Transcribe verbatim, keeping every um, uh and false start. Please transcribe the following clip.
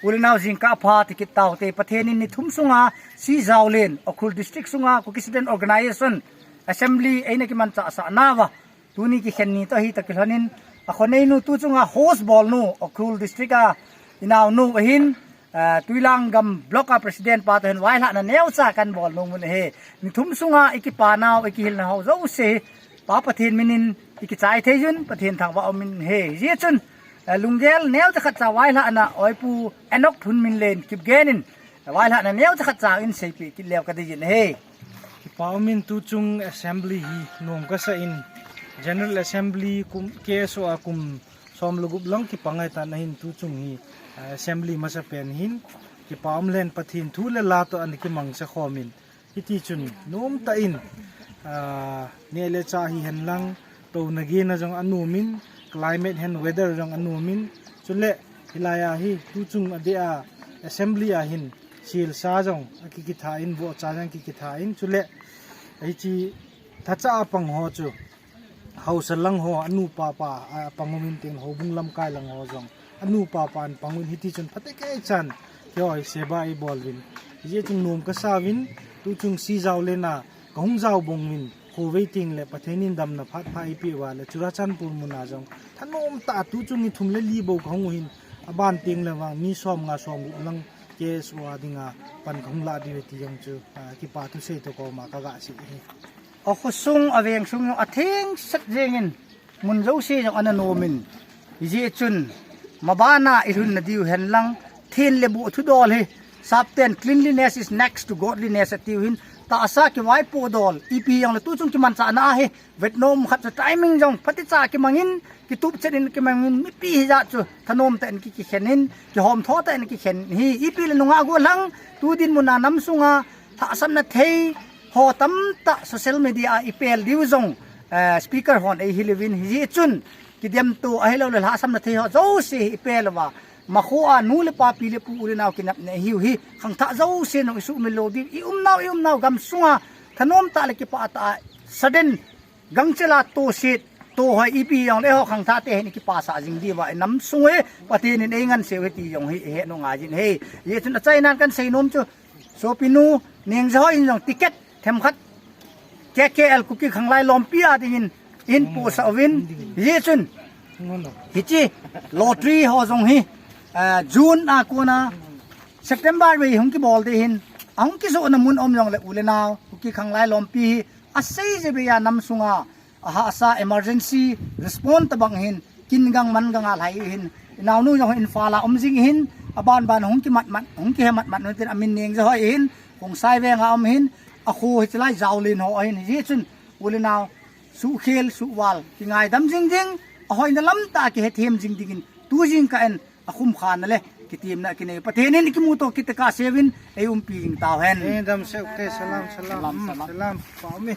Uli nau jingkah pha ti kit tau te, Pathen in ni thum sunga Sijaolen, Ukhrul District sunga Kuki Student Organization Assembly eina kimanchah sah nauva tuni kikhen ni toh hi toh kilhonin, akhoneinu tu chunga host bolnu, Ukhrul District a inaonu ahin, ah, Tuilang Gam Block a President pa toh hin vailhahna neocha kan bolnu mun ahi. Ni thum sunga ikipa nau, ikihilna ho jouse hi Pa Pathen minin ikichai thei jun, Pathen thangvah umin ahi. Hijeh chun, ah, lunggel neocha khatcha vailhahna oipu Enok Phunminlen Kipgen in vailhahna neocha khatcha in seipeh kit leu kadei jin ahi. Kipa umin tu chung assembly hi nom kasah in, General Assembly kum, K S O a kum som le gup lang kipang ahitan ahin tu chung hi, ah, assembly masapen hin kipa umlen Pathen thu le la toh ana kimangcha khomin, hiti chun nomtah in, ah, neh le chah hihen lang, touna gehna jong anomin, climate hen weather jong anomin, chule hilai a hi tu chung adeh a assembly a hin silsa jong akikitha in, vohcha jong akikitha in, chule hiche thacha a pang ho chu haosa lang ho, anu apa apa, ah, pang umin tin, houbung lamkai lang ho jong anu apa apa in pang uvin, hiti chun phatecha chan keiho hi seba ibol uvin. Hijeh chun nom kasa uvin, tu chung Sijaolen a kahung jaobang uvin, khovei tengle Pathen in damna phat pha eipeh uva le Churachandpur mun a jong thanom tah a tu chung ni thum le li bou kahung u hin, aban tengle vang ni som nga som gup lang K S O a dinga pan kahung lah diu ahi ti jong chu, ah, kipa thusei toh koma kaga sei ahi. Akhosung, avengsung jong athengsel jengin, mun jouse jong ana nomin, hijeh chun mabana ilhun nadiu hen lang, then le buh thudol hi, sapten cleanliness is next to godliness atiu hin, tahsa kivaipoh dol ipi jongle tu chung kimanchahna ahi. Vetnom khat chu timing jong phatecha kimangin, kitup chet in kimangin, mipi hijat chu thanom tah in ki, kikhen in, kihomtho tah in kikhen hi. Ipi le nungah gollhang, tu dinmun a nam sunga lhahsamna thei ho tamtah social media a ipel diu jong, eh, speaker hon eihil uvin, hijeh chun kidemto ahilouleh lhahsamna thei ho jouse hi ipel uva, makhoa nu le pa, pi le pu, u le nao kinepna ahiu hi, khangthah jouse nong isuhmil lou diu, iumnau, iumnau gam sunga thanom tah le kipah tah a sudden gangchela toset, tohoi ipi jongle eiho khangthah te hin ikipasah jing diuva, inam sung u hi Pathen in eingansei u hi ti jong hi ihet u ngai jin ahi. Hijeh chun achainan kahin seinom chu, sopinu Nengjahoi in jong ticket themkhat K K L Kuki Khanglai Lompi a dingin eihin posah uvin, hijeh chun hiche lottery ho jong hi, ah, June a kona September vei hung kibol ding ahin, ahung kijohna mun um jongle u le nao Kuki Khanglai Lompi hi aseijeh beiya nam sunga ahahsa emergency response tobang hin, kin gang man gang a lhai u hin, inaonu jong Imphal a um jing ahin, aban ban hung kimat mat, hung kihe mat mat un tin, amin Nengjahoi ahin, Khongsai veng a um ahin, akho hichelai Jaolen ho ahin, hijeh chun u le nao suhkhel suhval kingaidam jing ding, ahoina lamtah a kihethem jing dingin tu jingkah in akhumkhana le kitemna kinei Pathen in ikimuto kit tah a seuvin eiumpi jing tauhen. Eh, damsel te, salam, salam. Salam, hmm, salam. Salam, pa umi.